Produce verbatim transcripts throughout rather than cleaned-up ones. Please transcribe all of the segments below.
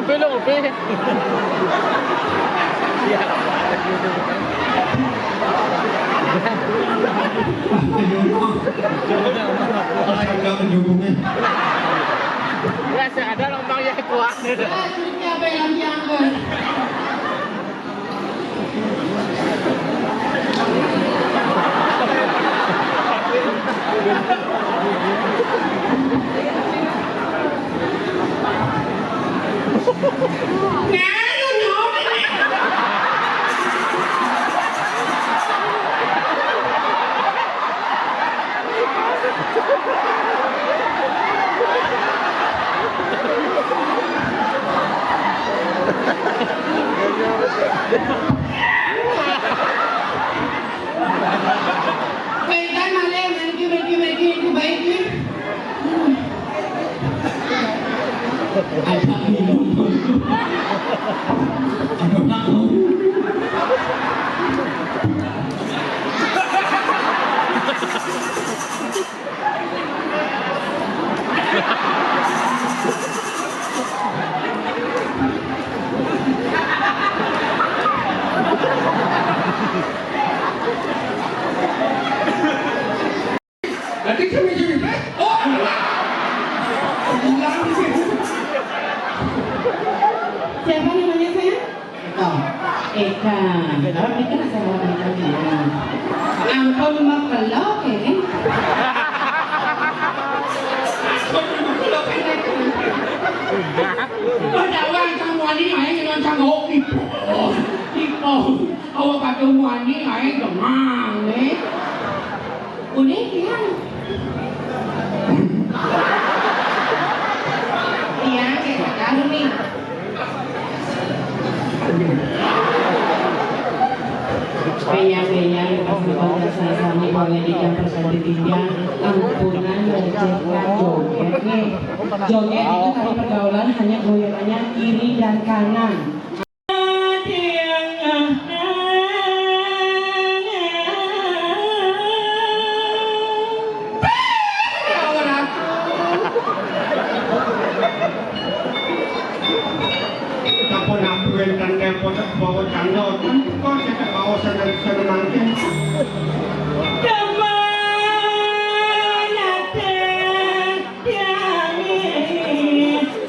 Belum, Pi. Wes, ada lambang ya kuat. Wes, iki apa yang diangkat? Kaitan malih, mriki, mriki, mriki, niku baik, nggih. Ada minum. Ada nak. Berarti kami jadi, oh, alah. Hilang. Siapa namanya, sayang? Eka. Eka. Kalau Eka, saya mau Eka dia. Ampun, Mak, pelok ini. Ampun, Mak, pelok ini. Padahal kamu ani ae nang cangok ipo. Ipo. Awak kate wani ae demam, eh. Udah, Tiang. Tiang, kayak sekarang nih. Beyang-beyang, pas nonton dasar sami boleh dicampur ganti tinjang. Ampunan, melecehkan joget nih. Joget itu tadi pergaulan hanya goyang-goyang kiri dan kanan. Sampun aku wénten telepon bawa canda, kok sing bawa seneng-seneng mangkin. Teman ate. Tiangé,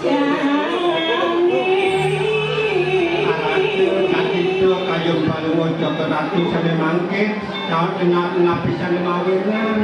tiangé. Arep katiga kayum balung aja keratu sane mangke, taun tengah-tengah pisan mawinan.